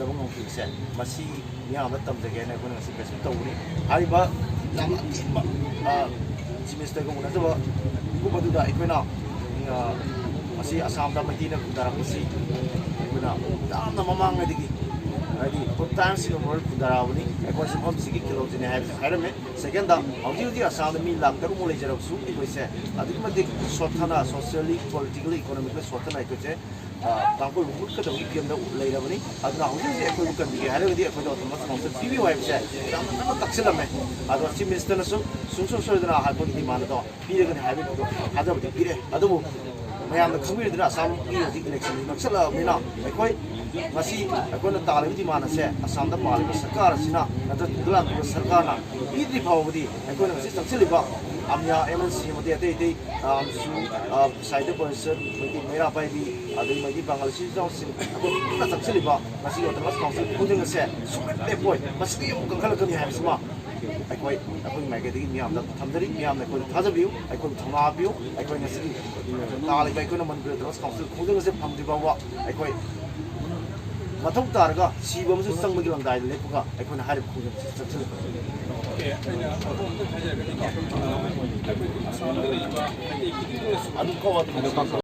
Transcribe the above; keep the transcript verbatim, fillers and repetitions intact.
ꯉꯝꯈꯤꯕꯁꯦ, ꯃꯁꯤ ꯃꯤꯌꯥꯝꯗ ꯇꯝꯖꯒꯦꯅ ꯑꯩꯈꯣꯏꯅ ꯉꯁꯤ ꯄ꯭ꯔꯦꯁ ꯃꯤꯠ ꯇꯧꯕꯅꯤ꯫ ꯍꯥꯏꯔꯤꯕ ꯌꯥꯝꯅ ꯑꯊꯤꯡꯕ, ꯑ, ꯆꯤꯐ ꯃꯤꯅꯤꯁꯇꯔꯒ ꯎꯅꯖꯕ ꯃꯤꯀꯨꯞ ꯑꯗꯨꯗ ꯑꯩꯈꯣꯏꯅ, ꯑ, ꯉꯁꯤ ꯑꯁꯥꯝꯗ ꯃꯩꯇꯩꯅ ꯈꯨꯟꯗꯥꯔꯛꯄꯁꯤ ꯑꯩꯈꯣꯏꯅ ꯌꯥꯝꯅ ꯃꯃꯥꯡꯉꯩꯗꯒꯤ, ꯍꯥꯏꯗꯤ, ꯑꯩꯈꯣꯏ ꯇꯥꯏꯝꯁ ꯏꯃꯦꯃꯣꯔꯤꯌꯦꯜ ꯈꯨꯟꯗꯥꯔꯛꯑꯕꯅꯤ, ꯑꯩꯈꯣꯏꯁꯨ ꯃꯐꯝꯁꯤꯒꯤ ꯈꯦꯂꯣꯖꯤꯅꯤ ꯍꯥꯏꯕꯁꯤ ꯍꯥꯏꯔꯝꯃꯦ꯫ ꯁꯦꯀꯦꯟꯗ, ꯍꯧꯖꯤꯛ ꯍꯧꯖꯤꯛ ꯑꯁꯥꯝꯗ ꯃꯤ ꯂꯥꯈ ꯇꯔꯨꯛꯃꯨꯛ ꯂꯩꯖꯔꯕꯁꯨ ꯑꯩꯈꯣꯏꯁꯦ ꯑꯗꯨꯛꯀꯤ ꯃꯇꯤꯛ ꯁꯣꯠꯊꯅ, ꯁꯣꯁꯤꯌꯦꯜꯂꯤ, ꯄꯣꯂꯤꯇꯤꯀꯦꯜꯂꯤ, ꯏꯀꯣꯅꯣꯃꯤꯀꯦꯜꯂꯤ ꯁꯣꯠꯊꯅ ꯑꯩꯈꯣꯏꯁꯦ, ꯑ, ꯇꯥꯡꯈꯨꯜ ꯃꯨꯠꯀꯗꯕꯒꯤ ꯐꯤꯕꯝꯗ ꯂꯩꯔꯕꯅꯤ꯫ ꯑꯗꯨꯅ ꯍꯧꯖꯤꯛ ꯍꯧꯖꯤꯛ ꯑꯩꯈꯣꯏꯕꯨ ꯀꯟꯕꯤꯒꯦ ꯍꯥꯏꯔꯒꯗꯤ ꯑꯩꯈꯣꯏꯗ ꯑꯣꯇꯣꯅꯣꯃꯁ ꯀꯥꯎꯟꯁꯤꯜ ꯄꯤꯕꯤꯌꯨ ꯍꯥꯏꯕꯁꯦ ꯌꯥꯝꯅ ꯀꯟꯅ ꯇꯛꯁꯤꯜꯂꯝꯃꯦ꯫ ꯑꯗꯣ ꯆꯤꯐ ꯃꯤꯅꯤꯁꯇꯔꯅꯁꯨ ꯁꯨꯡꯁꯣꯏ ꯁꯣꯏꯗꯅ ꯍꯥꯏꯕꯒꯤ ꯗꯤꯃꯥꯟ ꯑꯗꯣ ꯄꯤꯔꯒꯅꯤ ꯍꯥꯏꯕꯒꯤ ꯊꯥꯖꯕꯗꯤ ꯄꯤꯔꯦ꯫ ꯑꯗꯨꯕꯨ ꯃꯌꯥꯝꯅ ꯈꯪꯕꯤꯔꯤꯗꯨꯅ ꯑꯁꯥꯝꯒꯤ ꯍꯧꯖꯤꯛ ꯏꯂꯦꯛꯁꯟꯁꯤ ꯅꯛꯁꯜꯂꯛꯑꯕꯅꯤꯅ ꯑꯩꯈꯣꯏ ꯉꯁꯤ ꯑꯩꯈꯣꯏꯅ ꯇꯥꯜꯂꯤꯕ ꯗꯤꯃꯥꯟ ꯑꯁꯦ ꯑꯁꯥꯝꯗ ꯄꯥꯜꯂꯤꯕ ꯁꯔꯀꯥꯔ ꯑꯁꯤꯅ ꯅꯠꯇ꯭ꯔꯒ ꯂꯥꯛꯂꯤꯕ ꯁꯔꯀꯥꯔꯅ ꯄꯤꯗ꯭ꯔꯤ ꯐꯥꯎꯕꯗꯤ ꯑꯩꯈꯣꯏꯅ ꯉꯁꯤ ꯆꯪꯁꯤꯜꯂꯤꯕ ꯑꯝꯌꯥ ꯑꯦꯝ ꯑꯦꯟ ꯁꯤ ꯑꯃꯗꯤ ꯑꯇꯩ ꯑꯇꯩ, ꯑ, ꯑꯃꯁꯨ, ꯑ, ꯁꯥꯍꯤꯇ꯭ꯌ ꯄꯔꯤꯁꯠ, ꯃꯩꯇꯩ ꯃꯩꯔꯥ ꯄꯥꯏꯕꯤ, ꯑꯗꯩ ꯃꯩꯇꯩ ꯄꯥꯉꯜ ꯏꯆꯤꯜ ꯏꯅꯥꯎꯁꯤꯡ ꯑꯩꯈꯣꯏ ꯄꯨꯟꯅ ꯆꯪꯁꯤꯜꯂꯤꯕ ꯉꯁꯤ ꯑꯣꯇꯣꯅꯣꯃꯁ ꯀꯥꯎꯟꯁꯤꯜ ꯈꯣꯡꯖꯪ ꯑꯁꯦ ꯁꯨꯡꯂꯦꯞ ꯂꯦꯞꯄꯣꯏ, ꯃꯁꯤꯗꯒꯤ ꯑꯃꯨꯛ ꯀꯟꯈꯠꯂꯛꯀꯅꯤ ꯍꯥꯏꯕꯁꯤꯃ ꯑꯩꯈꯣꯏ, ꯑꯩꯈꯣꯏꯒꯤ ꯃꯥꯏꯀꯩꯗꯒꯤ ꯃꯤꯌꯥꯝꯗ ꯊꯝꯖꯔꯤ꯫ ꯃꯤꯌꯥꯝꯅ ꯑꯩꯈꯣꯏꯗ ꯊꯥꯖꯕꯤꯌꯨ, ꯑꯩꯈꯣꯏꯕꯨ ꯊꯧꯅꯥ ꯍꯥꯞꯄꯤꯌꯨ꯫ ꯑꯩꯈꯣꯏ ꯉꯁꯤꯒꯤ ꯇꯥꯜꯂꯤꯕ ꯑꯩꯈꯣꯏꯅ ꯃꯅꯤꯄꯨꯔ ꯑꯣꯇꯣꯅꯣꯃꯁ ꯀꯥꯎꯟꯁꯤꯜ ꯈꯣꯡꯖꯪ ꯑꯁꯦ ꯐꯪꯗ꯭ꯔꯤ ꯐꯥꯎꯕ ꯑꯩꯈꯣꯏ ꯃꯊꯧ ꯇꯥꯔꯒ ꯁꯤꯕ ꯑꯃꯁꯨꯡ ꯆꯪꯕꯒꯤ ꯂꯪꯗꯥꯏꯗ ꯂꯦꯞꯄꯒ ꯑꯩꯈꯣꯏꯅ ꯍꯥꯏꯔꯤꯕ ꯈꯣꯡꯖꯪ ꯑꯁꯤ ꯆꯠꯁꯤꯜꯂꯛꯀꯅꯤ꯫ ꯑꯣꯀꯦ, ꯑꯩꯅ ꯑꯗꯣꯝꯗ ꯍꯥꯏꯖꯔꯛꯀꯅꯤꯀꯣ꯫ ꯑꯩꯈꯣꯏꯒꯤ ꯑꯁꯥꯝꯗ ꯂꯩꯔꯤꯕ ꯃꯩꯇꯩ ꯈꯨꯗꯤꯡꯃꯛꯅꯁꯨ ꯑꯗꯨꯝ ꯀꯧ, ꯑꯗꯨꯝ ꯑꯗꯨ ꯀꯛꯈ꯭ꯔꯣ꯫